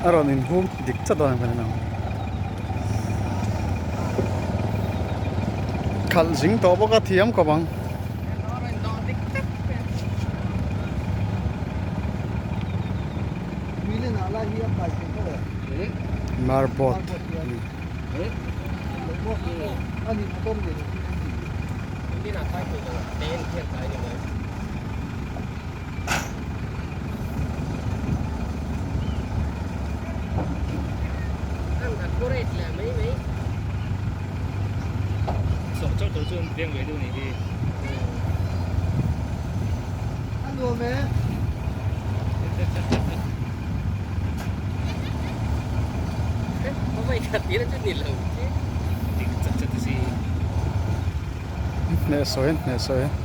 A rawn inhum dik chat dawn em ang. Khalh zing tawh bawk a thiam khawp ang. Marbot. Hnehsawi hnehsawi.